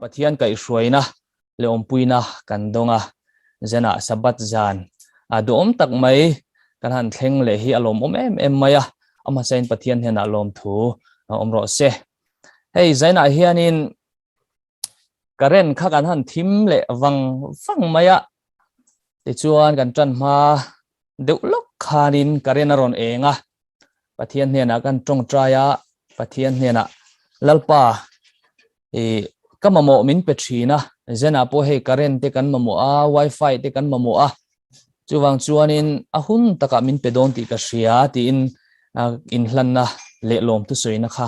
Pathian kaihhruaina leh awmpuina kan dawng a, Zenah Sabbath zan a duhawm tak mai kan han thleng leh hi a lawmawm em em mai a, a hmasain Pathian hnenah lawmthu awm rawh se. Hei Zainah hianin current kha kan han thim leh vang vang mai a, tichuan kan tan hma deuh lawk khanin current a rawn eng a, Pathian hnenah kan tawngtai a, Pathian hnenah Lalpa i ka mamawh min pe thin a, Zenah pawh hei current te kan mamawh a, wifi te kan mamawh a, chuvang chuanin a hun takah min pe dawn tih ka hria tiin inhlanna leh lawm thusawina kha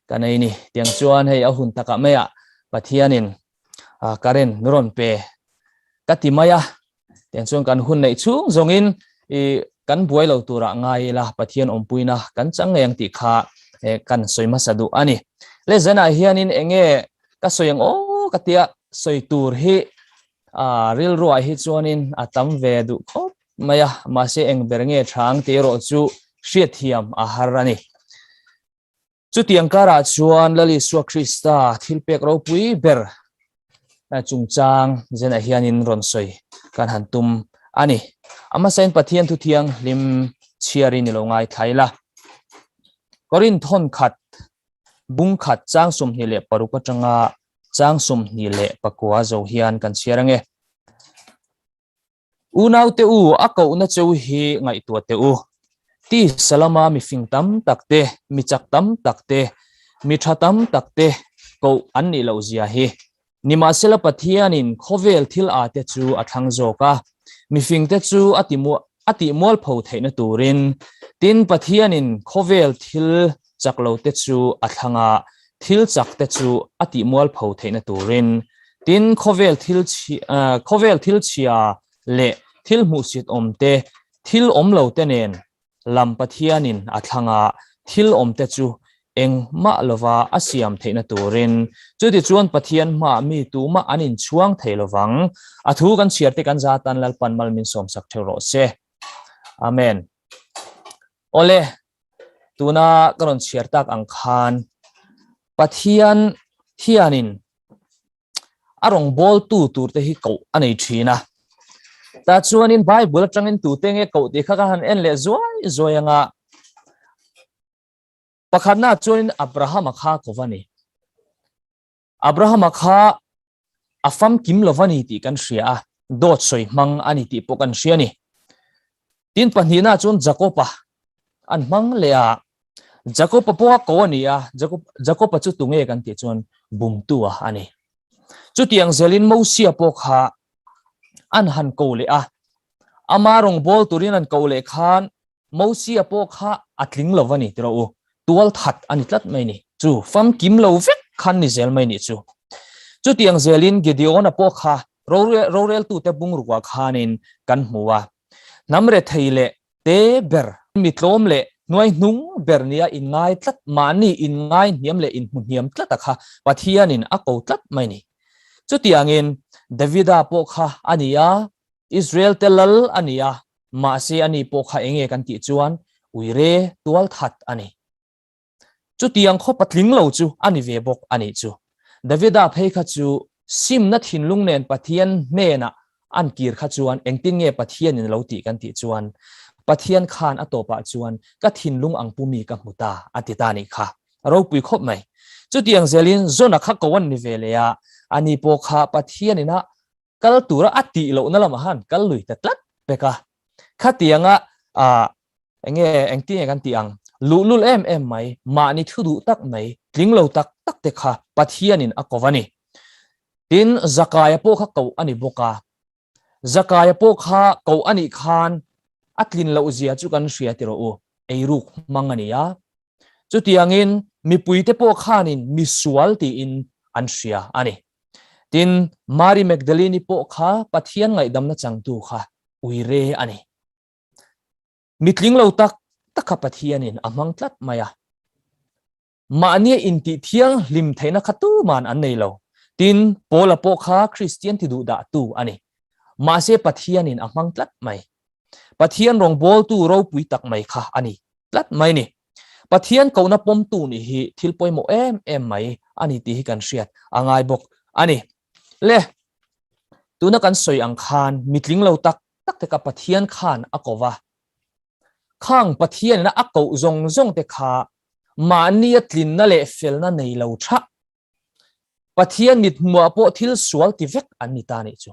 ka nei ni. Tiang chuan hei a hun takah maiah Pathianin current min rawn pe ka ti mai a, Tiang chuan kan hun neih chhung zawngin i kan buai lo turah ngai ila Pathian awmpuina kan chang ngei ang tih kha kan sawi hmasa duh a ni. Le zanah hianin enge ka sawi ang aw ka tia sawi tur hi a rilruah hi chuanin a tam ve duh khawp mai a, mahse eng ber nge thang tih erawh chu hriatthiam a har a ni. Chutiang karah chuan Lal Isua Krista thilpek ropui ber chungchang zenah hianin rawn sawi kan han tum a ni. A hmasain Pathian thu thianghlim chhiarin i lo ngaithla ila. Korinth thawn khat, bung khat chang 26 atanga chang 24 zo hian kan chhiar ange. Unaute u, a kohna cheu hi ngaihtuah teh u. Tisa lama mi fing tam tak te, mi chak tam tak te, mi tha tam tak te koh an nih loh zia hi. Nimahsela Pathianin khawvel thil a te chu a thlang zawk a, mi fing te chu a ti a tih mualpho theihna turin. Tin, Pathianin khawvel thil chak lo te chu a thlang a, thil chak te chu a tih mualpho theihna turin. Tin, khawvel thil khawvel thil chhia leh thil hmuhsit awm te, thil awm lo te nen lam Pathianin a thlang a, thil awm te chu engmah lova a siam theihna turin. Chutichuan Pathian hmaah mi tumah an inchhuang thei lovang. A thu kan chhiar te kan za tan Lalpan mal min sawmsak theuh rawh se. Amen. Awle, tuna ka rawn chhiar tak ang khan Pathian hianin a rawngbawltu turte hi koh a nei thin a. Tah chuanin Bible atangin tute nge koh tih kha ka han en leh zuai zuai anga pakhatna chuanin Abrahama kha ko va ni. Abrahama kha a famkim lo va ni tih kan hria a, dawt sawi hmang a ni tih pawh kan hria a ni. Tin pahnihna chuan Jakoba an hmang leh a, Jakoba pawh a ko a ni a, Jakoba chu tunge kan tih chuan bumtu a a ni. Chutiang zelin Mosia pawh kha an han ko leh a, ama rawngbâwl turin an ko leh khan Mosia pawh kha a tling lo va ni tiraw u, tual that a ni tlat mai ni. Chu famkim lo vek khan ni zel mai nih chu. Chutiang zelin Gideona pawh kha roreltute bungrukah khanin kan hmu a, hnam rethei leh te ber, mi tlawm leh hnuai hnung ber nia inngai tlat, mahni inngai hniam leh inhmu hniam tlata kha Pathianin a ko tlat mai ni. Chutiangin Davida pawh kha a ni a, Israel te lal a ni a, mahse ani pawh kha enge kan tih chuan uire tual that a ni. Chutiang khaw patling lo chu a ni ve bawk a nih chu. Davida phei kha chu simna thinlung nen Pathian hnenah an kir kha chuan engtin nge Pathianin a lo tih kan tih chuan Pathian khan a tawpah chuan ka thinlung ang pu mi ka hmu ta a ti ta nih kha. A ropui khawp mai. Chutiang zelin Jona kha ko an ni ve leh a, ani pawh kha Pathianin a kal tura a tih lohna lamah khan kal lui ta tlat pek a. Khatianga ah enge engtin nge kan tih ang, luhlul em em mai, mahni thu duh tak mai, tling lo tak tak te kha Pathianin a ko va ni. Tin, Zakaia pawh kha koh a ni bawk a. Zakaia pawh kha koh a nih khan a tlin loh zia chu kan hria ti rawh u, eiruk hmang a ni a. Chutiangin mipuite pawh khanin misual tiin an hria a ni. Tin, Mary Magdalene-i pawh kha Pathian ngaihdamna changtu kha uire a ni. Mitling lo tak tak kha Pathianin a hmang tlat mai a. Mahnia intih thianghlim theihna kha tuman an nei lo. Tin, Paula pawh kha Kristian ti duhdahtu a ni. Mahse Pathianin a hmang tlat mai. Pathian rawngbawltu ropui tak mai kha a ni tlat mai ni. Pathian kohna pawmtu nih hi thil pawimawh em em mai a ni tih hi kan hriat a ngai bawk a ni. Le, tuna kan sawi ang khan mitling lo tak tak te kha Pathian khan a ko va. Khang Pathianina a koh zawng zawng te kha mahnia tlinna leh felna nei lo tha Pathian mithmuah pawh thil sual ti vek an ni ta nih chu.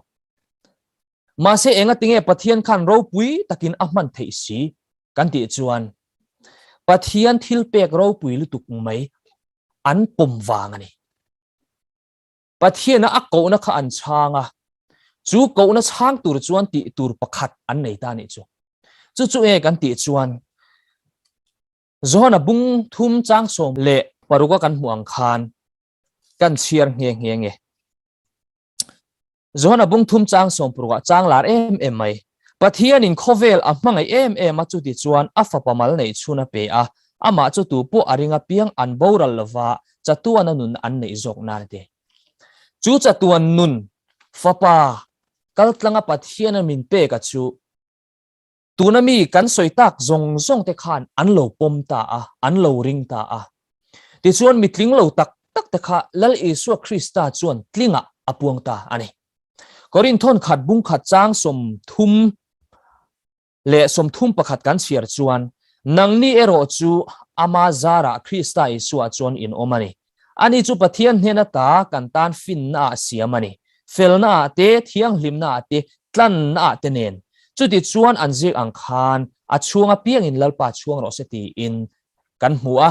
Mahse engatinge Pathian khan ropui takin a hman theih si kan tih chuan Pathian thil pek ropui lutuk mai an pawm vang a ni. Pathiana a kohna kha an chhang a, chu kohna chhang tur chuan tih tur pakhat an nei ta nih chu. Chu chu nge kan tih chuan Johana bung thum chang 16 a kan hmuh ang khan kan chhiar nghe nghe nge. Johana bung thum chang 16 ah chang lar em em mai. Pathianin khawvel a hmangaih em em a chuti chuan a fapa mal neih chhun a pe a, amah chu tu pawh a ring apiang an boral lova chatuana nun an neih zawk nan a ti. Chu chatuan nun fapa kaltlanga Pathiana min pek a chu Tuna mi kan sawi tak zawng zawng te khan an lo pawm ta a, an lo ring ta a. Tichuan mi tling lo tak tak te kha Lal Isua Krista chuan tlingah a puang ta a ni. Korinthawn khat bung khat chang 31 kan chhiar chuan, Nangni erawh chu ama zarah Krista Isua chuan in awm a ni. Ani chu Pathian hnen ata kan tan finna ah siam a ni. Felna ah te, thianghlimna ah te, tlanna ah te nen. Chuti chuan an ziak ang khan a chhuang apiangin Lalpa chhuang rawh se tiin kan hmu a.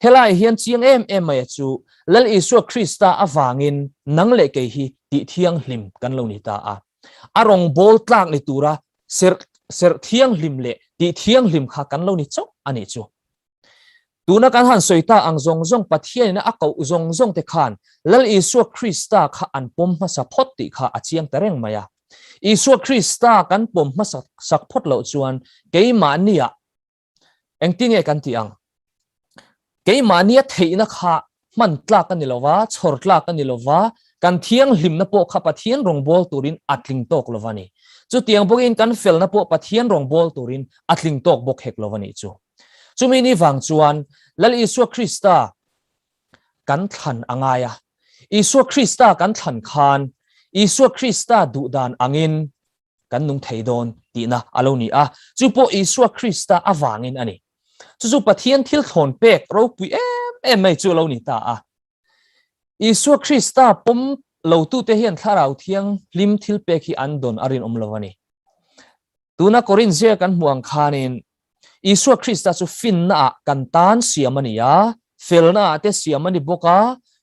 Helai hian chiang em em mai a chu Lal Isua Krista avangin nang leh kei hi tih thianghlim kan lo ni ta a. A rawngbawl tlak ni tura serh serh thianghlim leh tih thianghlim kha kan lo ni chauh a nih chu. Tuna kan han sawi ta ang zawng zawng Pathianina a koh zawng zawng te khan Lal Isua Krista kha an pawm hmasa phawt tih kha a chiang ta reng mai a. Isua Krista kan pawm hmasa sak phawt loh chuan keimahnia engtinge kan tih ang? Keimahnia theihna kha hman tlak a ni lo va, chhawr tlak a ni lo va, kan thianghlimna pawh kha Pathian rawngbâwl turin a tling tawk lo va ni. Chutiang bawkin kan felna pawh Pathian rawngbâwl turin a tling tawk bawk hek lo va nih chu. Chumi ni vang chuan Lal Isua Krista kan thlan a ngai a. Isua Krista kan thlan khan Isua Krista duhdan angin kan nung thei dawn tihna a lo ni a, chu pawh Isua Krista avangin a ni. Chu chu Pathian thil thlawn pek ropui em em mai chu a lo ni ta a. Isua Krista pawm lotute hian Thlarau Thianghlim thil pek hi an dawn a rinawm lo a ni. Tuna Korinthia kan hmuh ang khanin Isua Krista chu finnaah kan tan siam a ni a, felnaah te siam a ni bawk a,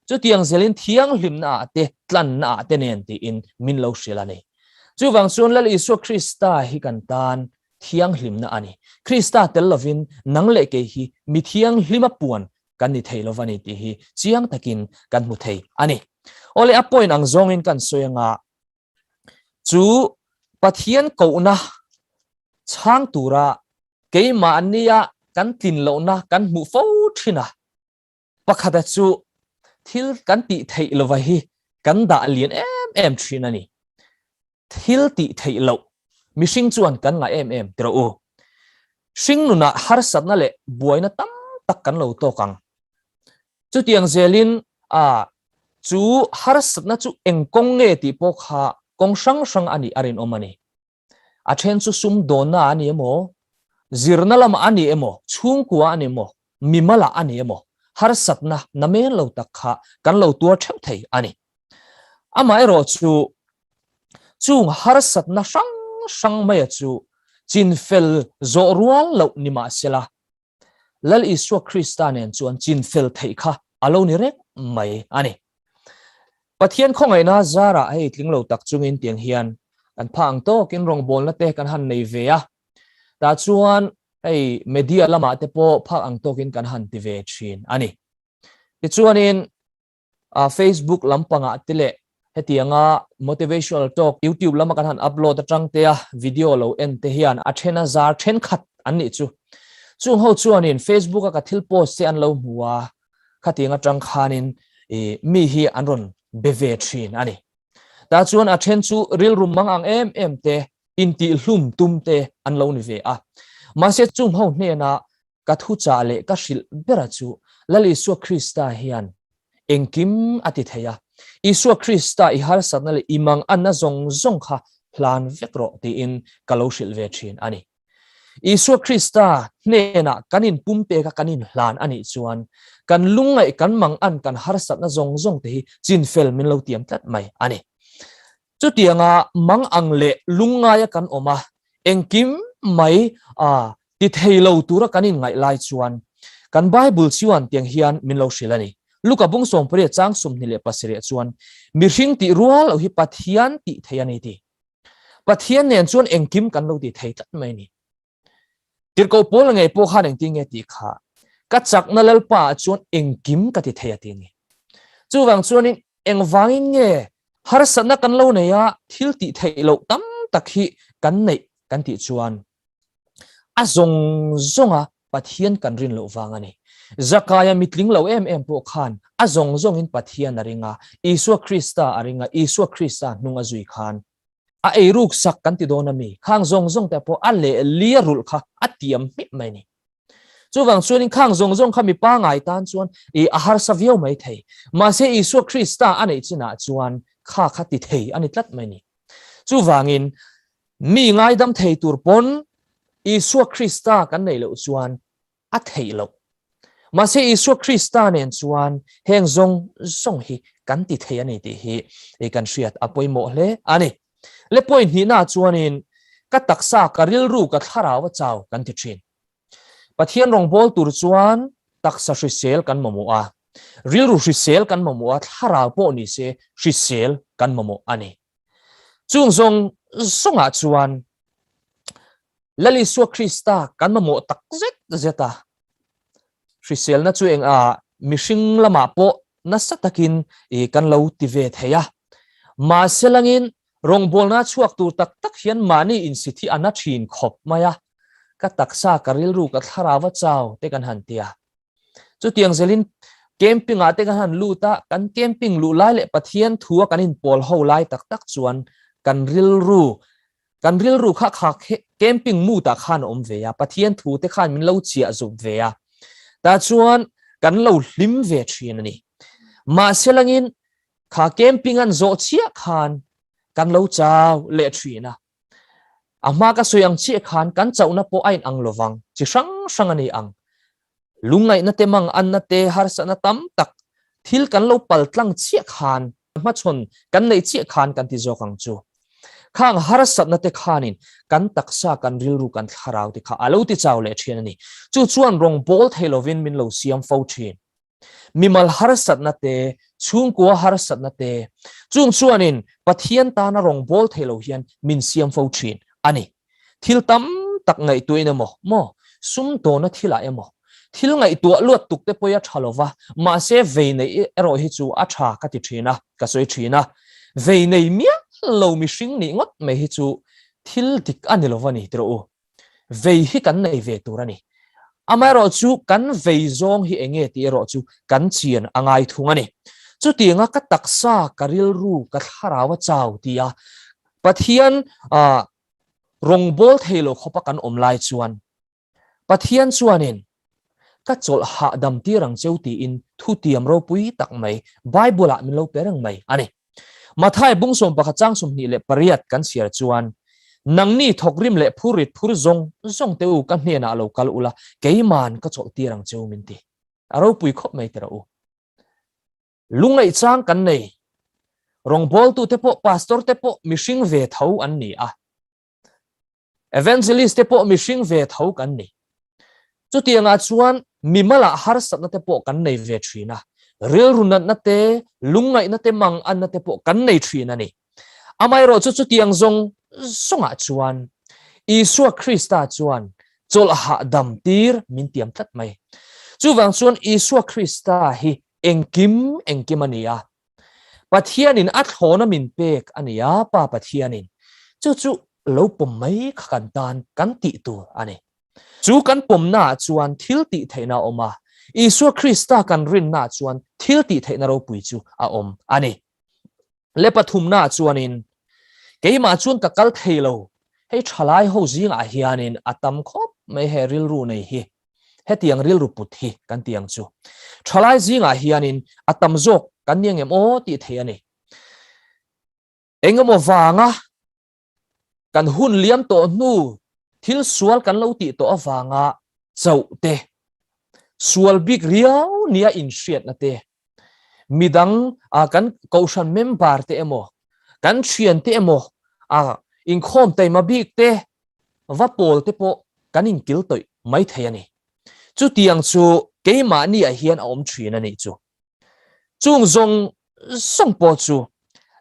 chutiang zelin thianghlimnaah te, tlannaah te nen tiin min lo hrilh a ni. Chuvang chuan Lal Isua Krista hi kan tan thianghlimna a ni. Krista tel lovin nang leh kei hi mi thianghlima puan kan ni thei lova ni tih hi chiang takin kan hmu thei a ni. Awle a point ang zawngin kan sawi anga Chu Pathian kohna chhang tura keimahnia kan tlin lohna kan hmuh fo thin a, pakhata chu thil kan tih theih lova hi kan dah lian em em thin a ni. Thil tih theih loh mihring chuan kan ngah em em tiraw u. Hringnunah harsatna leh buaina tam tak kan lo tawk ang. Chutiang zelin a chu harsatna chu eng kawng nge tih pawh kha kawng hrang hrang a nih a rinawm a ni. A then chu sumdawnna a ni emaw, zirna lamah a ni emaw, chhungkua a ni emaw, mimalah a ni emaw, harsatna namen lo tak kha kan lo tuar theuh thei a ni. Amaherawhchu, chung harsatna hrang hrang maia chu chinfel zawh rual loh ni mahsela, Lal Isua Krista nen chuan chinfel theih kha a lo ni reng mai a ni. Pathian khawngaihna zarah hei tling lo tak chungin tiang hian kan pha ang tawkin rawngbawlna te kan han nei ve a, tah chuan hei media lamah te pawh phak ang tawkin kan han ti ve thin a ni. Tichuanin Facebook lampangah te leh hetianga motivational talk YouTube lama kan han upload atang te a video lo en te hian a then a zar thenkhat an nih chu. Chung ho chuanin Facebook a ka thil post te an lo hmu a, khatiang atang khanin mi hi an rawn be ve thin a ni. Tah chuan a then chu rilru mang ang em em te, intihhlum tum te an lo ni ve a. Mahse chung ho hnena Ka thuchah leh ka hrilh bera chu Lal Isua Krista hian engkim a ti thei a. Isua Krista i harsatna leh i manganna zawng zawng kha hlan vek rawh tiin ka lo hrilh ve thin a ni. Isua Krista hnenah kan inpumpek a kan inhlan a nih chuan kan lungngaih, kan mangan, kan harsatna zawng zawng te hi chinfel min lo tiam tlat mai a ni. Chutianga mangang leh lungngaia kan awm a, engkim mai a ti thei lo tura kan inngaih lai chuan kan Bible chuan tiang hian min lo hrilh a ni. Luka bung 18 chang 27 chuan, Mihring tih rual lo hi Pathian tih thei a ni ti. Pathian nen chuan engkim kan lo ti thei tlat mai a ni. Tirhkoh Paula ngei pawh khan engtin nge tih kha, Ka chakna Lalpa ah chuan engkim ka ti thei a ti a ni. Chuvang chuanin engvangin nge harsatna kan lo nei a, thil tih theih loh tam tak hi kan neih kan tih chuan a zawng zawnga Pathian kan rin loh vang a ni. Zakaia mitling lo em em pawh khan a zawng zawngin Pathian a ring a, Isua Krista a ring a, Isua Krista hnung a zui khan A eiruk sak kan ti dawn a mi? Khang zawng zawng te pawh a leh lia rulh kha a tiam hmip mai ni. Chuvang chuanin khang zawng zawng kha mi pangai tan chuan i a harsa viau mai thei. Mahse Isua Krista a neih chinah chuan kha kha ti thei a ni tlat mai ni. Chuvangin mi ngaidam thei tur pawn Isua Krista kan neih loh chuan a theih loh. Mahse Isua Krista nen chuan heng zawng zawng hi kan ti thei a ni tih hi kan hriat a pawimawh hle a ni. Le point hnihna chuanin ka taksa, ka rilru, ka thlarau a chau kan ti thin. Pathian rawngbâwl tur chuan taksa hrisel kan mamawh a, rilru hrisel kan mamawh a, thlarau pawh ni se hrisel kan mamawh a ni. Chung zawng zawngah chuan Lal Isua Krista kan mamawh tak zet zet a, hriselna chu eng a mihring lamah pawh nasa takin kan lo ti ve thei a. Mahse langin rawngbawlna chhuak tur tak tak hian mahni insit hi a na thin khawp mai a, ka taksa, ka rilru, ka thlarau a chau te kan han ti a. Chutiang zelin camping ah te kan han lut a, kan camping luh lai leh Pathian thu a kan inpawl ho lai tak tak chuan kan rilru, kan rilru kha kha camping mood ah khan a awm ve a, Pathian thu te khan min lo chiah zup ve a, tah chuan kan lo hlim ve thin a ni. Mahse langin kha camping an zawh chiah khan kan lo chau leh thin a. A hma ka sawi ang chiah khan kan chauhna pawh a inang lovang, chi hrang hrang a ni ang. Lungngaihna te manganna te harsatna tam tak thil kan lo pal tlang chiah khan hmachhawn kan neih chiah khan kan ti zawk ang chu. Khang harsatna te khanin kan taksa, kan rilru, kan thlarau te kha a lo ti chau leh thin a ni. Chu chuan rawngbawl thei lovin min lo siam fo thin. Mimal harsatna te, chhungkua harsatna te, chung chuanin Pathian tana rawngbâwl thei lo hian min siam fo ṭhin a ni. Thil tam tak ngaihtuahin emaw, maw, sum tawna thilah emaw, thil ngaihtuah luat tuk te pawh hi a ṭha lo va, mahse vei neih erawh hi chu a ṭha ka ti ṭhin a, ka sawi ṭhin a. Vei nei miah lo mihring nih ngawt mai hi chu thil dik a ni lo va ni tirh u. Vei hi kan nei ve tur a ni. Amaherawh chu kan vei zawng hi eng nge tih erawh chu kan chian a ngai thung a ni. Chutianga ka taksa, ka rilru, ka thlarau a chau ti a Pathian rawngbâwl thei lo khawpa kan awm lai chuan Pathian chuanin Ka chawlh hahdam tir ang cheu tiin thutiam ropui tak mai Bible-ah min lo pe reng mai a ni. Mathai bung 11 chang 28 kan chhiar chuan, Nangni thawkrim leh phurrit phur zawng zawng te u ka hnenah lo kal ula, keiman ka chawlh tir ang cheu min ti. A ropui khawp mai tira u. Lungngaih chang kan nei. Rawngbawltute pawh pastor te pawh mihring ve tho an ni a. Evangelist te pawh mihring ve tho kan ni. Chutiangah chuan mimalah harsatna te pawh kan nei ve thin a, rilru natna te, lungngaihna te, manganna te pawh kan nei thin a ni. Amaherawh chu chutiang zawng zawngah chuan Isua Krista chuan chawlh hahdam tir min tiam tlat mai. Chuvang chuan Isua Krista hi engkim engkim a ni a, Pathianin a thlawna min pek a ni a, Pa Pathianin. Chu chu lo pawm mai kha kan tan kan tih tur a ni. Chu kan pawmnaah chuan thil tih theihna a awm a, Isua Krista kan rinnaah chuan thil tih theihna ropui chu a awm a ni. Le pathumnaah chuanin, Keimah chuan ka kal thei lo, hei thalai ho zingah hianin a tam khawp mai he rilru nei hi. Hetiang rilru put hi kan ti ang chu. Thalai zingah hianin a tam zawk kan ni angem aw tih theih a ni. Engemaw vanga kan hun liam tawh hnu thil sual kan lo tih tawh avanga chauh te, sual bik riau nia inhriatna te, midang kan kohhran member te emaw, kan thian te emaw, inkhawm taima bik te, va pawl te pawh kan inkil tawih mai thei a ni. Chutiang chu keimahni ah hian a awm thin a nih chu. Chung zawng zawng pawh chu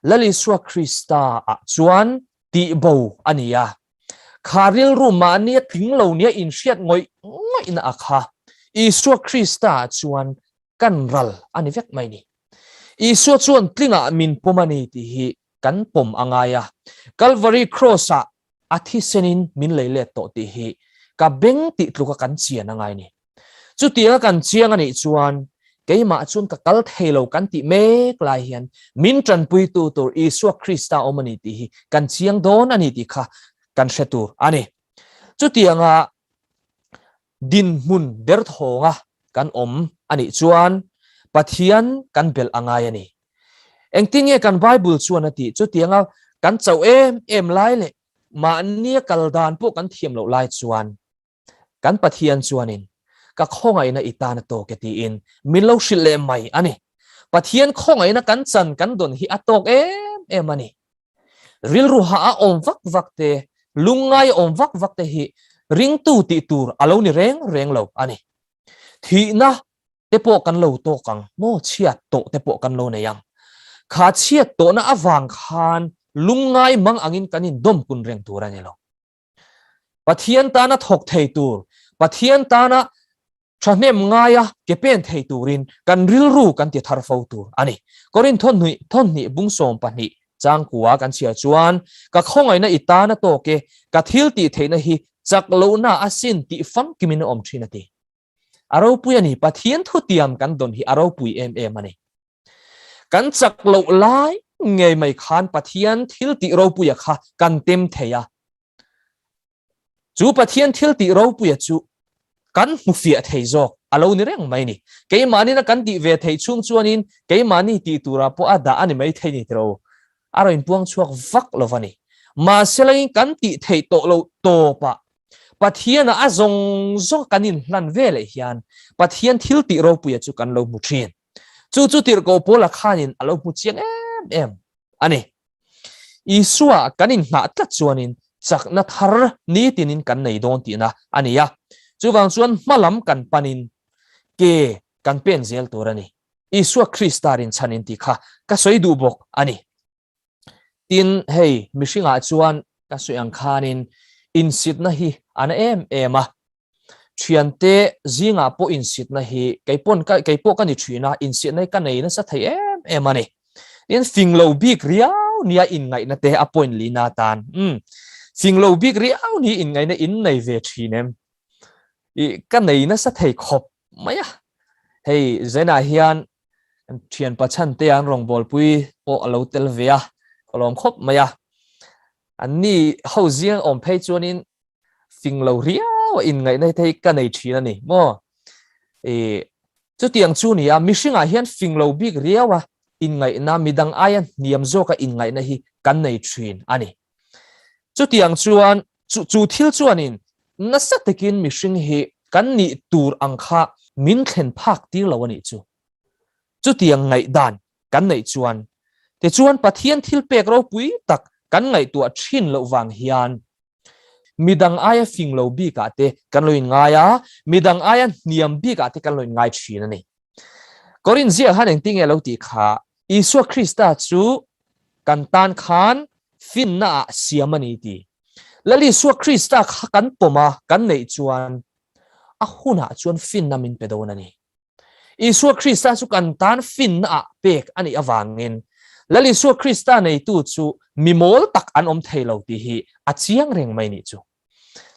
Lal Isua Krista ah chuan tihbo a ni a. Kha rilru mahnia tling lo nia inhriat ngawih ngawihna a kha Isua Krista ah chuan kan ral a ni vek mai ni. Isua chuan tlingah min pawm a ni tih hi kan pawm a ngai a. Kalvari Cross ah a thisenin min lei let tawh tih hi ka beng tih tluka kan chian a ngai ni. Chutianga kan chiang a nih chuan keimah chuan ka kal thei lo kan tih mek lai hian min tanpuitu tur Isua Krista awm a ni tih hi kan chiang dawn a ni tih kha kan hre tur a ni. Chutianga dinhmun derthawnga kan awm a nih chuan Pathian kan belh a ngai a ni. Engtin nge kan Bible chuan a tih? Chutianga kan chauh em em lai leh mahnia kal dan pawh kan thiam loh lai chuan kan Pathian chuanin ka khawngaihna i tan a tawk e tiin min lo hrilh leh mai a ni. Pathian khawngaihna kan chan kan dawn hi a tawk em em a ni. Rilru ha a awm vak vak te, lungngai a awm vak vak te hi ringtu tih tur a lo ni reng reng lo a ni. Thihna te pawh kan lo tawk ang maw chhiat tawh te pawh kan lo nei ang. Kha chhiat tawhna avang khan lungngai mang angin kan indawm kun reng tur a ni lo. Pathian tana thawk thei tur, Pathian tana thahnem ngaia ke pen thei turin kan rilru kan ti thar fo tur a ni. Korinth thawnhnih bung 12 changkua kan chhiar chuan, Ka khawngaihna i tana tawk e, ka thil tih theihna hi chak lohna asin tih famkimin a awm thin a ti. A ropui a ni, Pathian thutiam kan dawn hi a ropui em em a ni. Kan chak loh lai ngei mai khan Pathian thil tih ropuia kha kan tem thei a. Chu Pathian thil tih ropuia chu kan hmu fiah thei zawk a lo ni reng mai ni. Keimahni na kan tih ve theih chhung chuanin keimahni tih turah pawh a dah a ni mai thei ni tiro. A rawn inpuang chhuak vak lo va ni. Mahse langin kan tih theih tawh loh tawpah Pathianah a zawng zawng kan inhlan ve leh hian Pathian thil tih ropuia chu kan lo hmu thin. Chu chu tirhkoh Paula khanin a lo hmu chiang em em a ni. Isua kan inhnah tlat chuanin chakna thar nitinin kan nei dawn tihna a ni a. Chuvang chuan hmalam kan panin ke kan pen zel tur a ni. Isua Krista rinchhanin tih kha ka sawi duh bawk a ni. Tin, hei mihringah chuan ka sawi ang khanin insitna hi a na em em a. Thiante zingah pawh insitna hi keipawn ka keipawh ka ni thin a, insitna hi ka nei nasa thei em em a ni. Tin, fing lo bik riau nia inngaihna te a point lina atan. Umm, fing lo bik riau ni inngaihna in nei ve thin em? I ka nei nasa thei khawp mai a. Hei Zenah hian thian pachhan te an rawngbawlpui pawh a lo tel ve a, ka lawm khawp mai a. Anni ho zing awm phei chuanin fing lo riau a inngaihna hi thei ka nei thin a ni maw. I chutiang chu ni a, mihringah hian fing lo bik riau a inngaihna, midang aia hniam zawka inngaihna hi kan nei thin a ni. Chutiang chuan chu chu thil chuanin nasa takin mihring hi kan nih tur ang kha min thlen phak tir lo a nih chu. Chutiang ngaihdan kan neih chuan tichuan Pathian thil pek ropui tak kan ngaihtuah thin loh vang hian midang aia fing lo bikah te kan lo inngai a, midang aia hniam bikah te kan lo inngai thin a ni. Korinth ziah khan engtin nge lo tih kha? Isua Krista chu kan tan khan finnaah siam a ni ti. Lal Isua Krista kha kan pawm a, kan neih chuan a hunah chuan finna min pe dawn a ni. Isua Krista chu kan tan finnaah pek a nih avangin Lal Isua Krista neitu chu mi mawl tak an awm thei lo tih hi a chiang reng mai nih chu.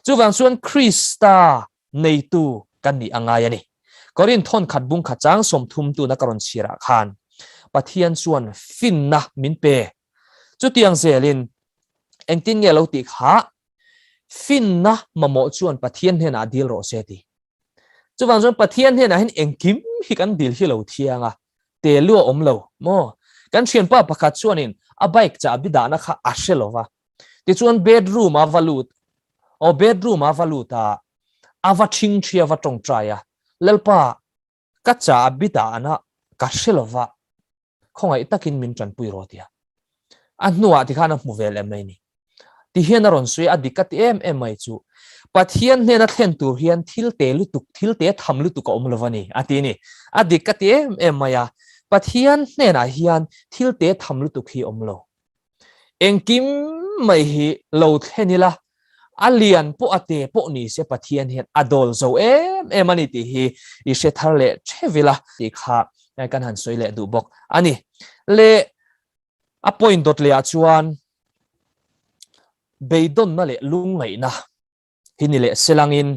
Chuvang chuan Krista neitu kan nih a ngai a ni. Korinth thawnkhat bung khat chang 30 tuna ka rawn chhirah khan Pathian chuan finna min pe. Chutiang zelin engtin nge lo tih kha finna mamawh chuan Pathian hnenah dil rawh se ti. Chuvang chuan Pathian hnenah hian engkim hi kan dil hi lo thiang a. Te lu a awm lo maw? Kan thianpa pakhat chuanin a bike chahbi dahna kha a hre lo va. Tichuan bedroom a va lut, aw bedroom a va lut a, a va thingthi a va tawngtai a, Lalpa, ka chahbi dahna ka hre lo va, khawngaih takin min tanpui rawh tia. A hnuah tikhan a hmu ve leh mai ni. Ti hian a rawn sawi a, a dik ka ti em em mai chu. Pathian hnena thlen tur hian thil te lutuk, thil te tham lutuk a awm lo a ni, a ti ni. A dik ka ti em em mai a, Pathian hnenah hian thil te tham lutuk hi a awm lo. Engkim mai hi lo thlen ila, a lian pawh a te pawh ni se Pathian hian a dawl zo em em a ni tih hi i hre thar leh theuh ila tih kha kan han sawi leh duh bawk a ni. Le a point dawt leh ah chuan beidawnna leh lungngaihna hi ni leh selangin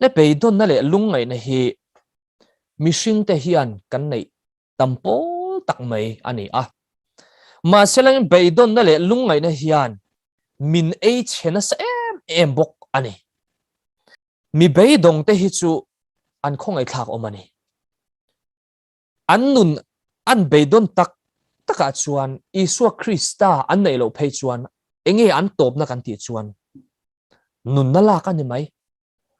le beidawnna leh lungngaihna hi mihringte hian kan neih tam pawl tak mai a ni a. Mahse langin beidawnna leh lungngaihna hian min ei chhe nasa em em bawk a ni. Mi beidawngte hi chu an khawngaihthlak awm a ni. An nun an beidawn tak takah chuan Isua Krista an neih loh phei chuan enge an tawpna kan tih chuan nunna lak a ni mai.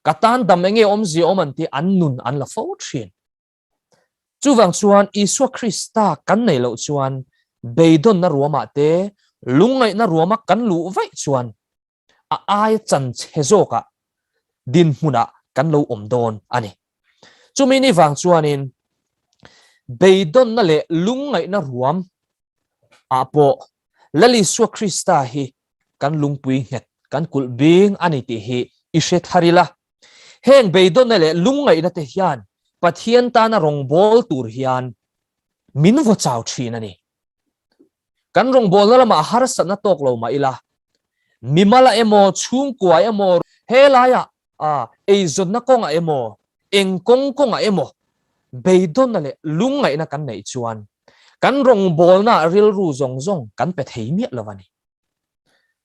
Ka tan dam enge awmzia awm an tih an nun an la fo thin. Chuvang chuan Isua Krista kan neih loh chuan beidawnna ruamah te, lungngaihna ruama kan luh vaih chuan a aia chan chhe zawkah dinhmunah kan lo awm dawn a ni. Chumi ni vang chuanin beidawnna leh lungngaihna ruam ah pawh Lal Isua Krista hi kan lungpui nghet, kan kulh bing a ni tih hi i hre thar ila. Heng beidawnna leh lungngaihna te hian Pathian tana rawngbâwl tur hian min vaw chau thin a ni. Kan rawngbâwlna lamah harsatna tawk lo mah ila, mimala emaw, chhungkua emaw, helaiah eizawnna kawngah emaw, eng kawng kawngah emaw beidawnna leh lungngaihna kan neih chuan kan rawngbâwlnaah rilru zawng zawng kan pe thei miah lo a ni.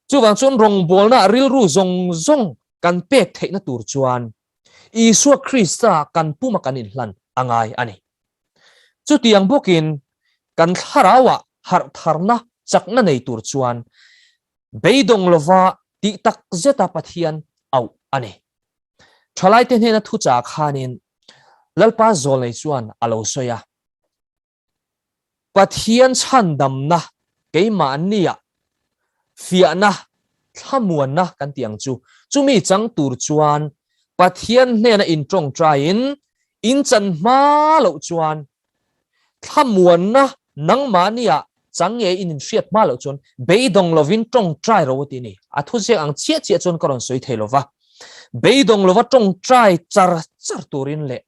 Chuvang chuan rawngbawlna rilru zawng zawng kan pek theihna tur chuan Isua Krista kan puma kan inhlan a ngai a ni. Chutiang bawkin kan thlarauah harhtharna chakna nei tur chuan beidawng lova tih tak zeta Pathian auh a ni. Thalaite hnena thuchah khanin Lalpa zawlnei chuan a lo sawi a. Pathian chhandamna keimahnia fiahna, thlamuanna kan tih ang chu. Chumi chang tur chuan Pathian hnena intawngtaiin in chan hma loh chuan thlamuanna nangmahnia chang nge in inhriat hma loh chuan beidawng lovin tawngtai ro a ti a ni. A thuziak ang chiah chiah chuan ka rawn sawi thei lova. Beidawng lova tawngtai char char turin leh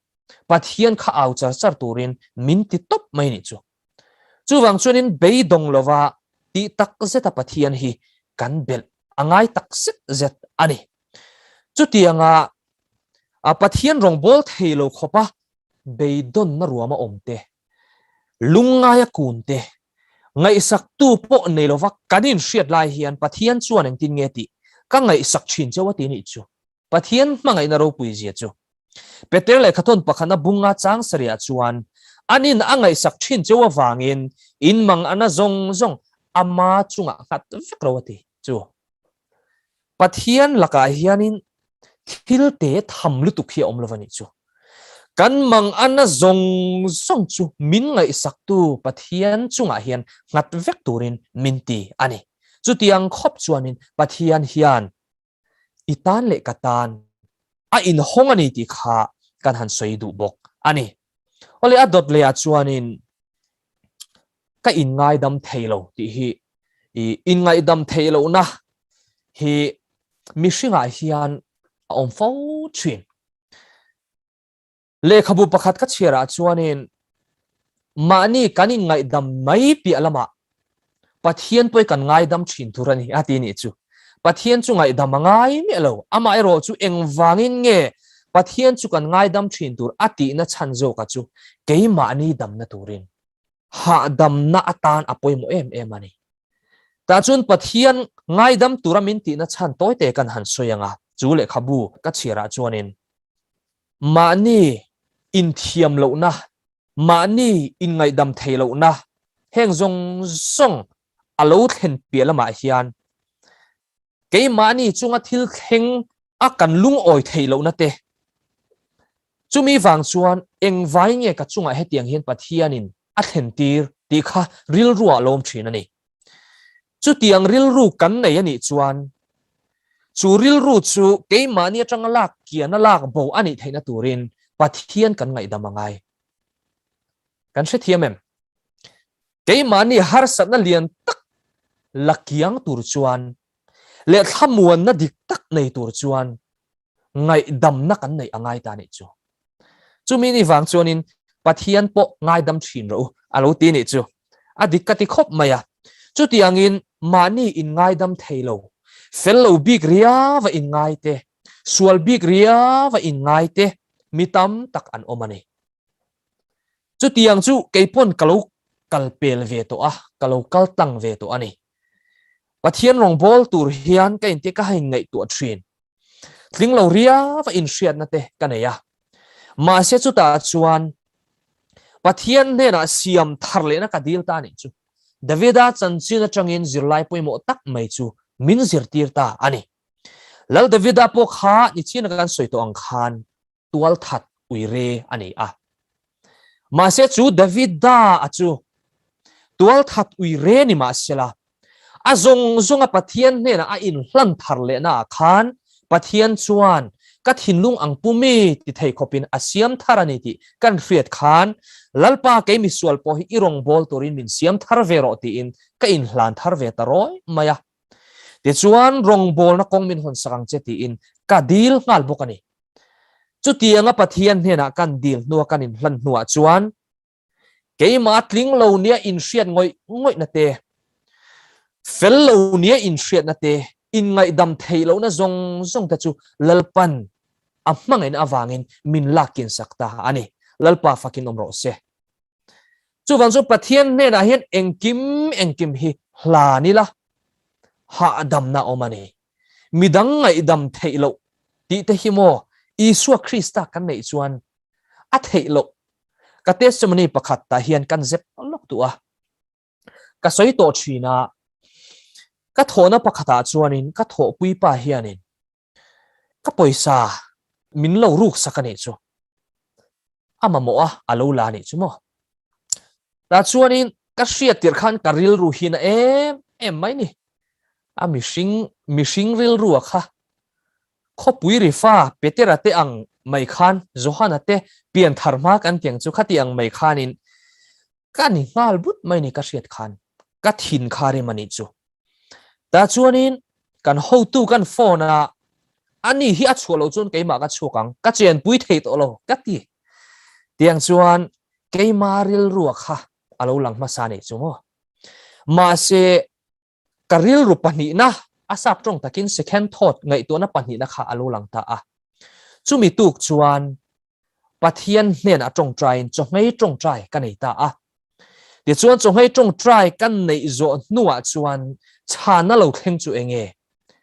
Pathian kha au char char turin min ti tawp mai nih chu. Chuvang chuanin beidawng lova tih tak zeta Pathian hi kan belh a ngai tak zet zet a ni. Chutianga Pathian rawngbâwl thei lo khawpa beidawnna ruama awm te, lungngaia kun te, ngaihsaktu pawh nei lova kan inhriat lai hian Pathian chuan engtin nge tih ka ngaihsak thin cheu a ti nih chu. Pathian hmangaihna ropui zia chu. Peter lehkhathawn pakhatna bunga chang sarihah chuan anin a ngaihsak thin cheu avangin in mang ana zawng zawng ama chungah nghat vek lo a ti chu. Pathian lakah hianin thil te tham lutuk hi a awm lo a nih chu. Kan mang ana zawng zawng chu min ngaihsaktu Pathian chungah hian nghat vek turin min ti a ni. Chutiang khawp chuanin Pathian hian i tan leh ka tan a inhawng a ni tih kha kan han sawi duh bawk a ni. Awle a dawt lehah chuanin ka inngaidam thei lo tih hi i inngaihdam theih lohna hi mihringah hian a awm fo thin. Lehkhabu pakhat ka chhiarah chuanin mahni kan inngaihdam mai piah lamah Pathian pawh hi kan ngaidam thin tur a ni a ti nih chu. Pathian chu ngaihdam a ngai miah lo. Amaherawh chu engvangin nge Pathian chu kan ngaidam thin tur a tihna chhan zawka chu keimahni damna turin hahdamna atan a pawimawh em em a ni. Tah chuan Pathian ngaidam tura min tihna chhan tawite kan han sawi ang a, chu lehkhabu ka chhiarah chuanin mahni inthiam lohna. Mahni inngaihdam thei lohna heng zawng zawng a lo thlen piah lamah hian keimahni chunga thil thleng a kan lungawi theih lohna te, chumi vang chuan engvai nge ka chungah hetiang hian Pathianin a thlen tir tih kha rilruah a lawm thin a ni. Chutiang rilru kan nei a nih chuan chu rilru chu keimahni atanga lak kiana lak bo a nih theihna turin Pathian kan ngaihdam a ngai. Kan hrethiam em? Keimahni harsatna lian tak la kiang tur chuan leh thlamuanna dik tak nei tur chuan ngaihdamna kan neih a ngai ta nih chu. Chumi ni vang chuanin Pathian pawh ngaidam thin rawh u a lo ti nih chu. A dik ka ti khawp mai a. Chutiangin mahni inngaidam thei lo, fel lo bik riava inngai te, sual bik riava inngai te mi tam tak an awm a ni. Chutiang chu keipawn ka lo kal pel ve tawh a, ka lo kal tlang ve tawh a ni. Pathian rawngbâwl tur hian ka inti ka hain ngaihtuah ṭhin. Tling lo riava inhriatna te ka nei a. Mahse chutah chuan Pathian hnenah siam thar lehna ka dil ta a nih chu. Davida chanchin aṭangin zirlai pawimawh tak mai chu min zirtir ta a ni. Lal Davida pawh kha nichina kan sawi tawh ang khan tualthat uire a ni a. Mahse chu Davida a chu tualthat uire ni mahsela, a zawng zawnga Pathian hnenah a inhlan thar lehna ah khan Pathian chuan ka thinlung ang pu mi ti thei khawpin a siam thar a ni tih kan hriat khan Lalpa kei misual pawh hi i rawngbâwl turin min siam thar ve rawh tiin ka inhlan thar ve ta rawi mai a. Tichuan rawngbâwlna kawng min hawnsak ang che tiin ka dil nghal bawk a ni. Chutianga Pathian hnenah kan dil hnua kan inhlan hnuah chuan keimah tling lo nia inhriat ngawih ngawihna te, fel lo nia inhriatna te, inngaihdam theih lohna zawng zawng te chu Lalpan a hmangaihna avangin min lak kinsak ta a ni. Lalpa fakin awm rawh se. Chuvang chu Pathian hnenah hian engkim engkim hi hlan ila hahdamna awm a ni. Midang ngaihdam theih loh tih te hi maw Isua Krista kan neih chuan a theih loh. Ka testimony pakhat tah hian kan zep lawk duh a. Ka sawi tawh thin a, ka thawhna pakhatah chuanin ka thawhpui pa hianin Ka pawisa min lo ruk sak a nih chu. A mamawh a, a lo la a nih chu maw. Tah chuanin ka hriat tirh khan ka rilru hi na em em mai ni. A mihring, mihring rilru a kha. Khawpui rifa Petera te ang mai khan, Johana te pianthar hma kan tiang chu khati ang mai khanin Ka ni nghal but mai ni ka hriat khan ka thin kha rem a nih chu. Tah chuanin kan hotu kan phone a, ani hi a chhuah loh chuan keimah ka chhuak ang, ka chenpui thei tawh lo ka ti. Tiang chuan keima rilrua kha a lo lang hmasa a nih chu maw. Mahse ka rilru pahnihna, a sap tawng takin second thought ngaihtuahna pahnihna kha a lo lang ta a. Chumi tuk chuan Pathian hnenah tawngtaiin chawhmei tawngtai ka nei ta a. Tichuan chawhmei tawngtai ka neih zawh hnuah chuan chhana lo thleng chu enge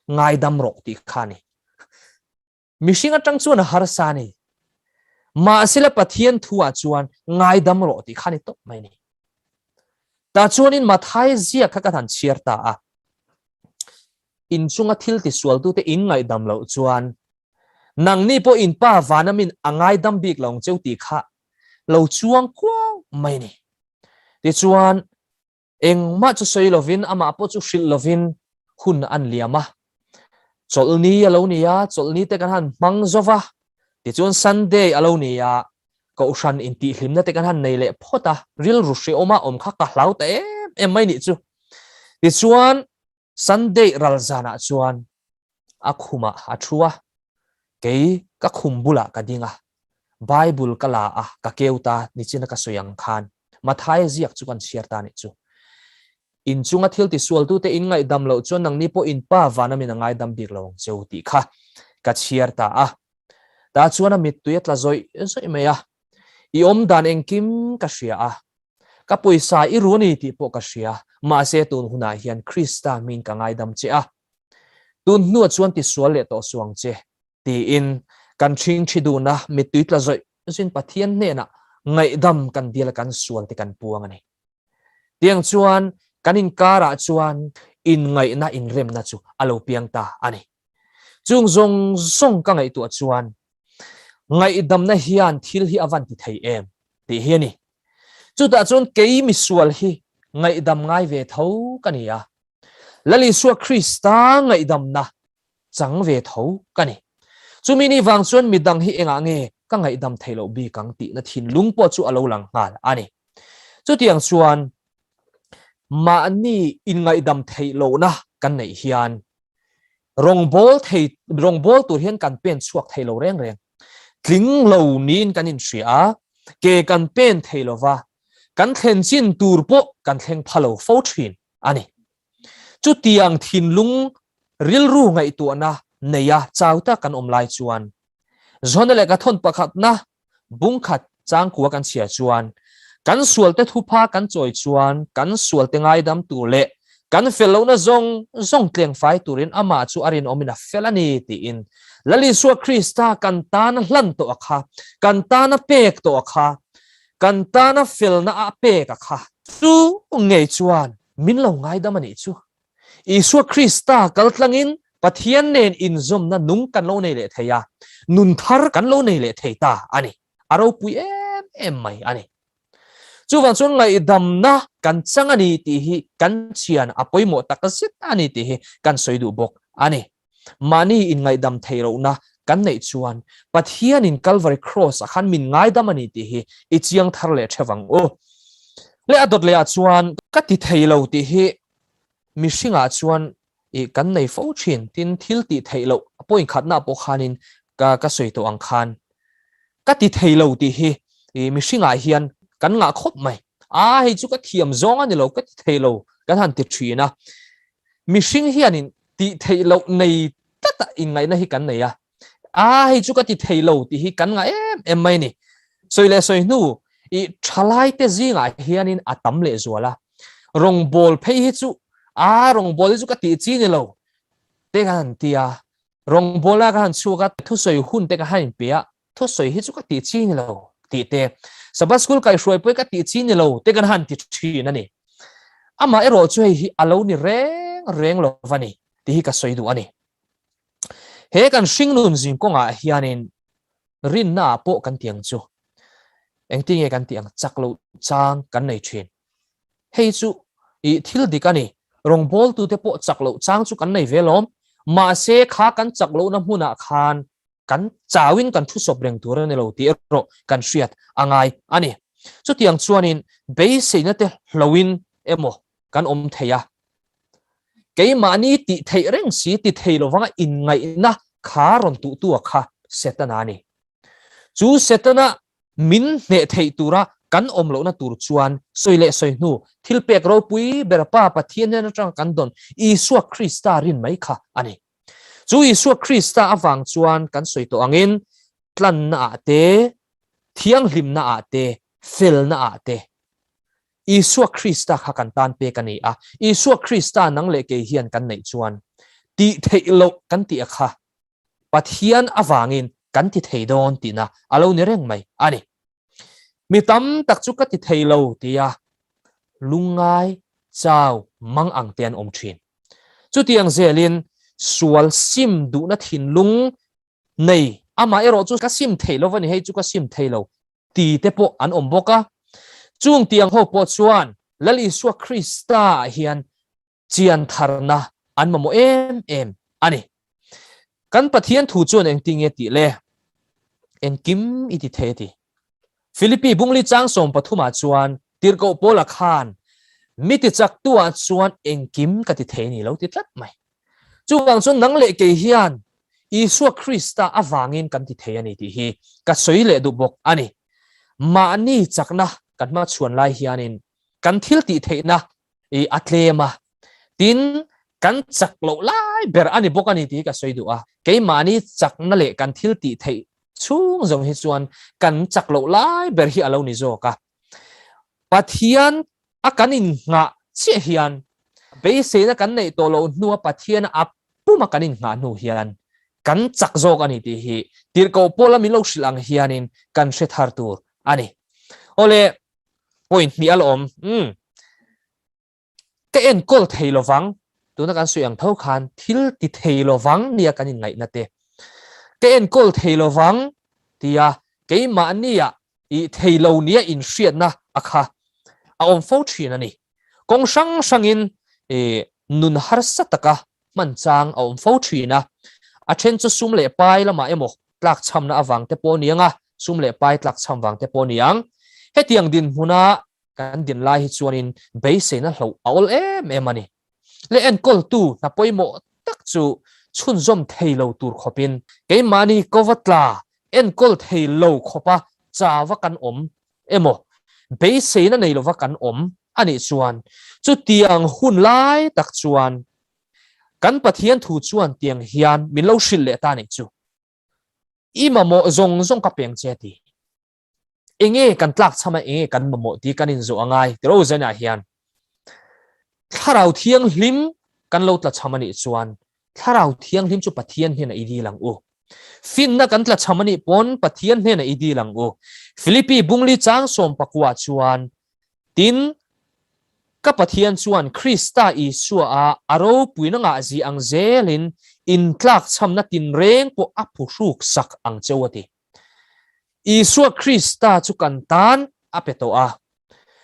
ngaidam rawh tih kha a ni. Mihring atang chuan a harsa a ni. Mahsela Pathian thuah chuan ngaidam rawh tih kha a ni tawp mai a ni. Tah chuanin Mathai ziak kha ka han chhiar ta a. Inchunga thil tisualtute in ngaihdam loh chuan Nangni pawh in pa vana min a ngaidam bik lo ang cheu tih kha lo chuang kuau mai ni. Tichuan, engmah chu sawi lovin amah pawh chu hrilh lovin hun an liam a. Chawlhni a lo ni a, chawlhni te kan han hmang zo va, tichuan Sunday a lo ni a, kohhran intihhlimna te kan han nei leh phawt a, rilru hrehawma awm kha ka hlau ta em em mai nih chu. Tichuan, Sunday ral zanah chuan a khumah a thu a, kei ka khum bulah ka ding a, Bible ka la a, ka keu ta nichina ka sawi ang khan Mathaia ziak chu kan chhiar ta nih chu. Inchunga thil tisualtute in ngaihdam loh chuan nangni pawh in pa vana min a ngaidam bik lo ang cheu tih kha ka chhiar ta a. Tah chuan a mittui a tla zawih zawih mai a, I awm dan engkim ka hria a, Ka pawisa i ru a ni tih pawh ka hria, mahse tun hunah hian Krista min ka ngaidam che a, tun hnuah chuan tisual leh tawh suh ang che, tiin kan ṭhingṭhi dun a, mittui tla zawih zawin Pathian hnenah ngaihdam kan dil a kan sual te kan puang a ni. Tiang chuan kan inkarah chuan inngaihna inremna chu a lo piang ta a ni. Chung zawng zawng ka ngaihtuah chuan ngaihdamna hian thil hi a van ti thei em tih hi a ni. Chutah chuan kei misual hi ngaihdam ngai ve tho ka ni a, Lal Isua Krista ngaihdamna chang ve tho ka ni. Chumi ni vang chuan midang hi engah nge ka ngaihdam thei loh bik ang tihna thinlung pawh chu a lo lang nghal a ni. Chutiang chuan mahni inngaihdam theih lohna kan neih hian rawngbâwl thei rawngbâwl tur hian kan pen chhuak thei lo reng reng. Tling lo niin kan inhria a, ke kan pen thei lo va, kan thlen chin tur pawh kan thleng pha lo fo thin a ni. Chutiang thinlung rilru ngaihtuahna neia chau tak kan awm lai chuan Johana lehkha thawn pakhatna bungkhat changkua kan chhia chuan kan sualte thupha kan chawi chuan kan sualte ngaidam tur leh kan fel lohna zawng zawng tlengfai turin amah chu a rinawmin a fel a ni tiin Lal Isua Krista kan tana hlan tawh a kha, kan tana pek tawh a kha, kan tana felna a pek a kha. Chu ngei chuan min lo ngaidam a nih chu. Isua Krista kal tlangin Pathian nen inzawmna nung kan lo nei leh thei a, nun thar kan lo nei leh thei ta a ni. A ropui em em mai a ni. Chuvang chuan ngaihdamna kan chang a ni tih hi kan thian a pawimawh tak zet a ni tih hi kan sawi duh bawk a ni. Mahni inngaihdam theih lohna kan neih chuan Pathianin Calvary Cross ah khan min ngaidam a ni tih hi i chiang thar leh theuh ang u. Leh a dawt lehah chuan ka ti thei lo tih hi mihringah chuan i kan nei fo thin tin thil tih theih loh point khatna pawh khanin ka ka sawi tawh ang khan ka ti thei lo tih hi i mihringah hian kan ngah khawp mai a hei chu ka thiam zawng a ni lo ka ti thei lo kan han ti thin a mihring hianin tih theih loh nei tlat a inngaihna hi kan nei a A hei chu ka ti thei lo tih hi kan ngah em em mai ni. Sawi leh sawi hnu i thalai te zingah hianin a tam leh zual a. Rawngbawl phei hi chu a rawngbawl hi chu ka tih chi ni lo te ka han ti a. Rawngbawl a ka han chhuak a thusawi hun te ka han inpe a thusawi hi chu ka tih chi ni lo tih te Sabbath school kaihhruai pawh hi ka tih chi ni lo te kan han ti thin a ni. Amah erawh chu hei hi a lo ni reng reng lo va ni tih hi ka sawi duh a ni. He kan hringnun zing kawngah hianin rinna ah pawh kan ti ang chu. Engtin nge kan tih ang? Chak loh chang kan nei thin. Hei chu i thil dik a ni. Rawngbawltute pawh chak loh chang chu kan nei ve lawm. Mahse kha kan chak lohna hmunah khan kan chauin kan thu sawp reng tur a ni lo tih erawh kan hriat a ngai a ni. Chutiang chuanin beiseina te hloin emaw kan awm thei a. Keimahni tih theih reng si ti thei lovanga inngaihna kha rawn tuhtu a kha Setana a ni. Chu Setana min hneh theih tura kan awm lohna tur chuan sawi leh sawi hnu thil pek ropui ber Pa Pathian hnen atanga kan dawn Isua Krista rin mai kha a ni. Chu Isua Krista avang chuan kan sawi tawh angin tlanna ah te, thianghlimna ah te, felna ah te Isua Krista kha kan tan pek a ni a, Isua Krista nang leh kei hian kan neih chuan tih theih loh kan tih a kha Pathian avangin kan ti thei dawn tihna a lo ni reng mai a ni. Mi tam tak chu ka ti thei lo tia lungngai chau mang ang te an awm thin. Chutiang zelin sual sim duhna thinlung nei amah erawh chu ka sim thei lo va ni, hei chu ka sim thei lo ti te pawh an awm bawk a. Chung tiang ho pawh chuan Lal Isua Krista ah hian chian tharna an mamawh em em a ni. Kan Pathian thu chuan engtin nge tih le? Engkim i ti thei a ti. Philippi bungli chang 13 ah chuan Tirhkoh Paula khan mi tichaktu ah chuan engkim ka ti thei ni lo ti tlat mai. Chuvang chuan nang leh kei hian Isua Krista avangin kan ti thei a ni tih hi ka sawi leh duh bawk a ni. Mahni chakna kan hmachhuan lai hianin kan thil tih theihna i a tlem a, tin kan chak loh lai ber a ni bawk a ni tih hi ka sawi duh a. Keimahni chakna leh kan thil tih theih chhung zawng hi chuan kan chak loh lai ber hi a lo ni zawk a. Pathian a kan innghah chiah hian beiseina kan neih tawh loh hnua Pathian a puma kan innghah hnu hian kan chak zawk a ni tih hi Tirhkoh Paula min lo hrilh ang hianin kan hre thar tur a ni. Awle, point hnih a la awm. Umm. Ka enkawl thei lovang, tuna kan sawi ang tho khan thil ti thei lovang nia kan inngaihna te. Ka enkawl thei lovang tia keimahnia i thei lo nia inhriatna a kha a awm fo thin a ni. Kawng hrang hrangin i nun harsa taka hman chang a awm fo thin a, a then chu sum leh pai lamah emaw tlakchhamna avang te pawh a ni ang a, sum leh pai tlakchham vang te pawh a ni ang. Hetiang dinhmuna Kan din lai hi chuanin beiseina hloh a awl em em a ni. Le enkawltu hna pawimawh tak chu chhunzawm thei lo tur khawpin keimahni kova tla enkawl thei lo khawpa chava kan awm emaw beiseina nei lova kan awm a nih chuan chutiang hun lai tak chuan kan Pathian thu chuan tiang hian min lo hrilh leh ta a nih chu. I mamawh zawng zawng ka peng che a ti. Enge kan tlak chham a, enge kan mamawh tih kan inzawh a ngai ti ro zenah hian Thlarau Thianghlim kan lo tla chham a nih chuan Thlarau Thianghlim chu Pathian hnenah i dil ang u. Finna kan tla chham a nih pawn Pathian hnenah i dil ang u. Philippi Bungli chang sawmpakua chuan Tin, ka Pathian chuan Krista Isua a a ropuina ngahzi ang zelin intlak chhamna tinreng pawh a phuhruk sak ang cheu a ti. Isua Krista chu kan tan a pe tawh a.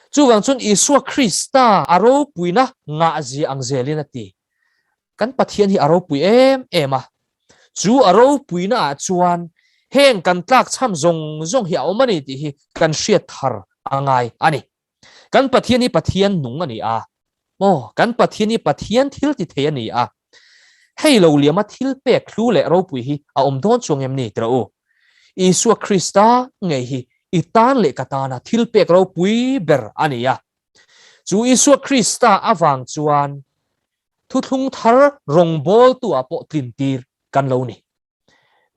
Chuvang chuan Isua Krista a ropuina ngahzia ang zelin a ti. Kan Pathian hi a ropui em em a. Chu a ropuina ah chuan heng kan tlakchham zawng zawng hi a awm a ni tih hi kan hriat thar a ngai a ni. Kan Pathian hi Pathian nung a ni a. Maw? Kan Pathian hi Pathian thil ti thei a ni a. Hei lo liama thil pek hlu leh ropui hi a awm dawn chuang em ni tirah u? Isua Krista ngei hi i tan leh ka tana thil pek ropui ber a ni a. Chu Isua Krista avang chuan thuthlung thar rawngbawltu ah pawh tlintir kan lo ni.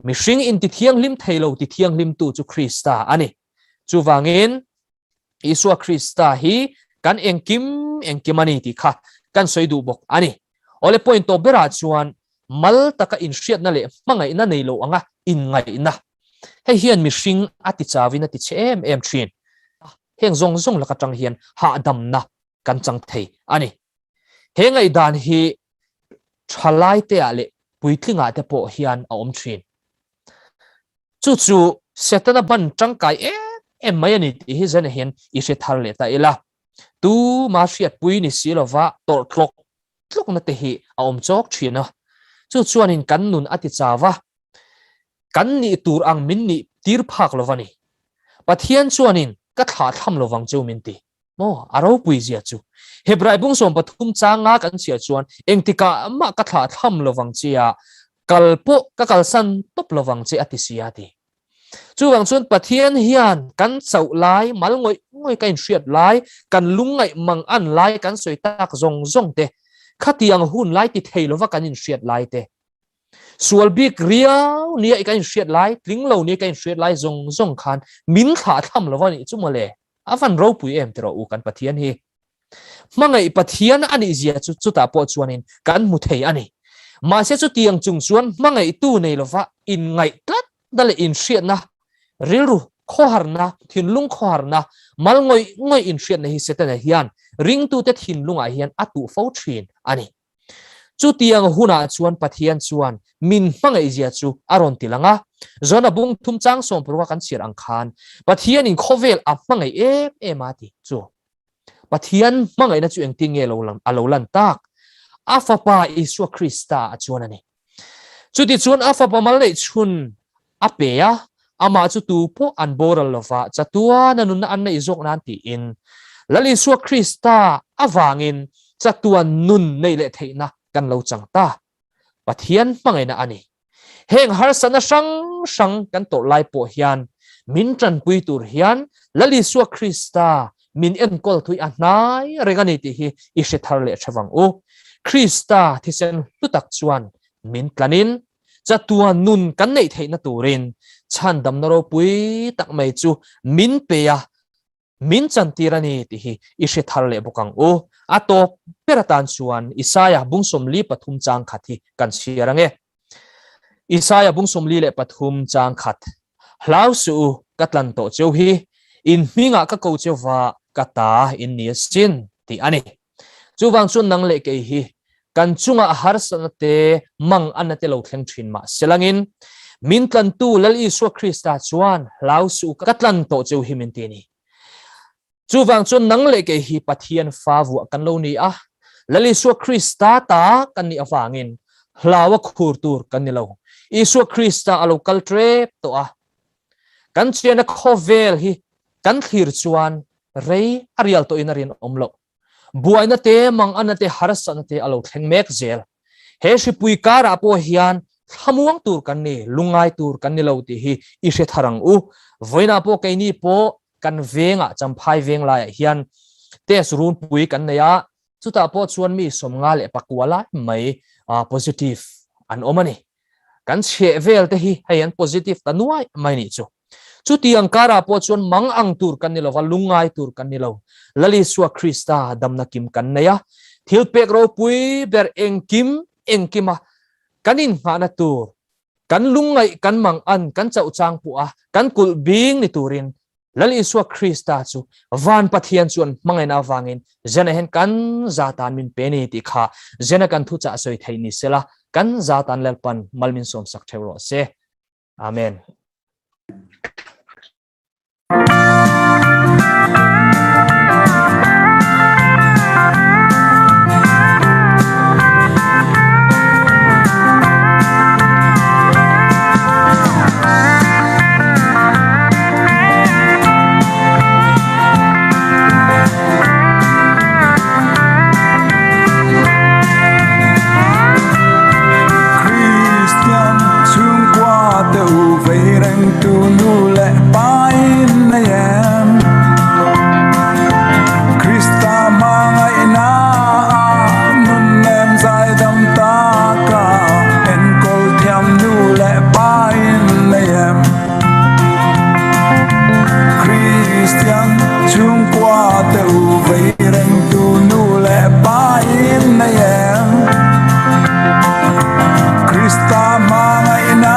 Mihring intithianghlim thei lo tithianghlimtu chu Krista a ni. Chuvangin, Isua Krista hi kan engkim engkim a ni tih kha kan sawi duh bawk a ni. Awle point tawp berah chuan mal taka inhriatna leh hmangaihna nei lo anga inngaihna. Hei hian mihring a ti chauin a ti chhe em em thin. Heng zawng zawng lak atang hian hahdamna kan chang thei a ni. He ngaihdan hi thalaiteah leh puitlingah te pawh hian a awm thin. Chu chu Setana ban tangkai em em mai a ni tih hi Zena hian i hre thar leh ta ila. Tuma hriatpui ni si lova tawrh tlawk tlawkna te hi a awm chawk thin a. Chu chuanin kan nun a ti chau va, kan nih tur ang min nih tir phak lova ni. Pathian chuanin ka thlah thlam lovang cheu min ti. Maw, a ropui zia chu. Hebrai bung 13 changa kan chhiar chuan engtikah mah ka thlah thlam lovang che a, kal pawh ka kalsan tawp lovang che a ti si a ti. Chuvang chuan Pathian hian kan chauh lai, mal ngawih ngawih ka inhriat lai, kan lungngaih mang an lai kan sawi tak zawng zawng te, khatiang hun lai ti thei lova kan inhriat lai te, Sual bik riau nia i kan inhriat lai, tling lo nia i kan inhriat lai zawng zawng khan min thlah thlam lo a nih chu mawle. A van ropui em ti rawh u kan Pathian hi. Hmangaih Pathian a nih zia chu chutah pawh chuanin kan hmu thei a ni. Mahse chutiang chung chuan hmangaihtu nei lova inngaih tlatna leh inhriatna, rilru khawharna, thinlung khawharna, mal ngawih ngawih inhriatna hi Setana hian ringtute thinlungah hian a tuh fo thin a ni. Chutiang hunah chuan Pathian chuan min hmangaihzia chu a rawn ti lang a. Jona bung thum chang sawmparuk a kan chhiar ang khan Pathianin khawvel a hmangaih em em a ti chu. Pathian hmangaihna chu engtin nge a lo lan tak? A Fapa Isua Krista a chuan a ni. Chutichuan a Fapa mal neih chhun a pe a, amah chu tu pawh an boral lova chatuan a nunna an neih zawk nan tiin Lal Isua Krista avangin chatuan nun neih leh theihna kan lo chang ta. Pathian hmangaihna a ni. Heng harsatna hrang hrang kan tawrh lai pawh hian min tanpui tur hian Lal Isua Krista min enkawl thui a hnai reng a ni tih hi i hre thar leh tha vang u. Krista thisen hlu tak chuan min tlanin chatuan nun kan neih theihna turin chhandamna ropui tak mai chu min pe a, min chantir a ni tih hi i hre thar leh bawk ang u. A tawp ber atan chuan Isaia bung 43 chang khat hi kan chhiar ang e. Isaia bung 43 chang khat, Hlau suh u, ka tlan tawh cheu hi. In hmingah ka ko cheuva ka ta in ni asin tih a ni. Chuvang chuan nang leh kei hi kan chungah harsatna te mang anna te lo thleng thin mah selangin min tlantu Lal Isua Krista chuan hlau suh ka tlan tawh cheu hi min ti a ni. Chuvang chuan nang leh kei hi Pathian fa vuah kan lo ni a, Lal Isua Krista ta kan nih avangin hlau a khur tur kan ni lo. Isua Krista a lo kal trep tawh a, kan chiana khawvel hi kan thlir chuan rei a rial tawhin a rinawm loh. Buaina te, manganna te, harsatna te a lo thleng mek zel. He hripui karah pawh hian thlamuang tur kan ni, lungngai tur kan ni lo tih hi i hre thar ang u. Vawiinah pawh keini pawh kan vengah, Champhai veng laiah hian test runpui kan nei a, chutah pawh chuan mi 54 lai mai positive an awm a ni. Kan chheh vel te hi hei an positive ta nuai mai nih chu. Chutiang karah pawh chuan mang ang tur kan ni lova, lungngai tur kan ni lo. Lal Isua Krista damna kim kan nei a, thil pek ropui ber engkim engkima kan inngahna tur, kan lungngaih kan mang an kan chauh chang pawh a kan kulh bing ni turin Lal Isua Krista chu van Pathian chuan hmangaihna avangin Zena hian kan za tan min pe ni tih kha Zena kan thuchah sawi theih ni sela kan za tan Lalpan mal min sawmsak theuh rawh se. Amen. Kristian chhungkua te u vei reng tu nu leh pa in nei em? Krista hmangaihna ah nun nem zaidam taka enkawl thiam nu leh pa in nei em? Kristian chhungkua te u vei reng tu nu leh pa in nei em? Krista hmangaihna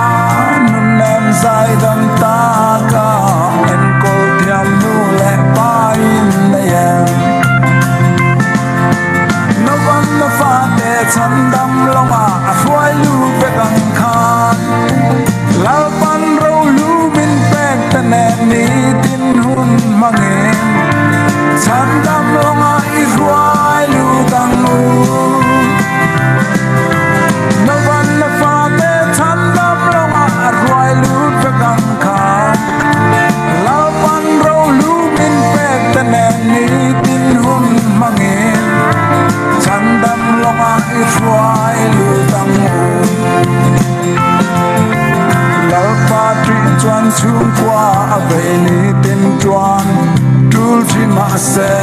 ah nun nem zaidam taka enkawl thiam nu leh pa in nei em? Naupang na fate chhandam lawngah a hruai lut vek ang khan Lalpan rohlu min pek te nen nitin hun hmangin chhandam lawngah i hruai lut ang u. Naupang na fate chhandam lawngah a hruai lut vek ang khan Lalpan rohlu min pek te nen nitin hun hmangin chhandam lawngah i hruai lut ang u. Lalpa ṭih chuan chhungkua a vei nitin ṭuan ṭul ṭhi mahse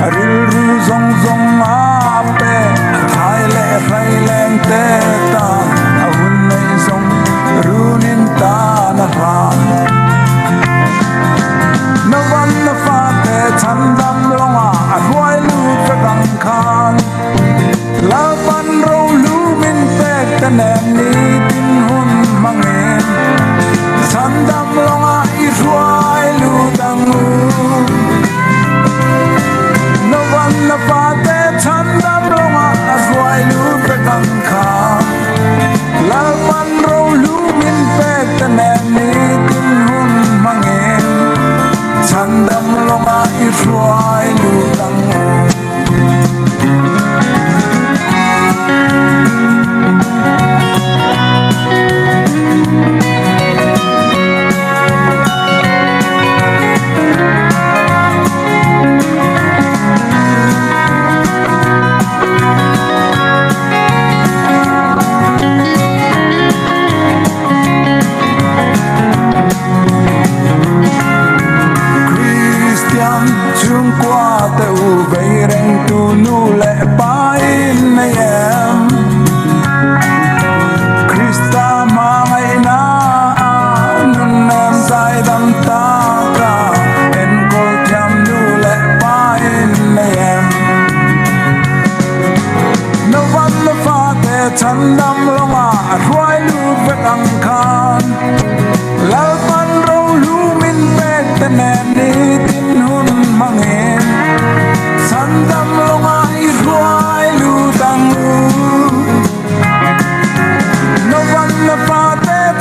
a rilru zawng zawng a pe a thai leh hrai leng te tan a hun neih zawng runin tan a hlan. Naupang na fate chhandam lawngah a hruai lut vek ang khan Lalpan rohlu min pek te nen nitin hun hmangin chhandam lawngah i hruai lut ang u. Naupang na fate chhandam lawngah a hruai lut vek ang khan Lalpan rohlu min pek te nen nitin hun hmangin chhandam lawngah i hruai lut ang u.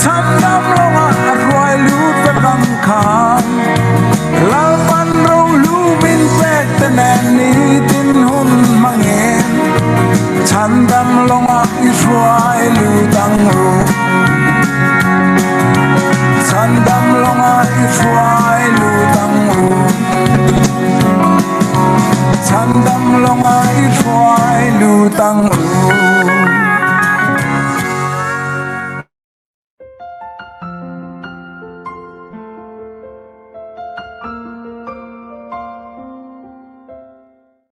Chhandam lawngah a hruai lut vek ang kha. Lalpan rohlu min pek te nen nitin hun hmangin Chhandam lawngah i hruai lut ang u. Chhandam lawngah i hruai lut ang u. Chhandam lawngah i hruai lut ang u.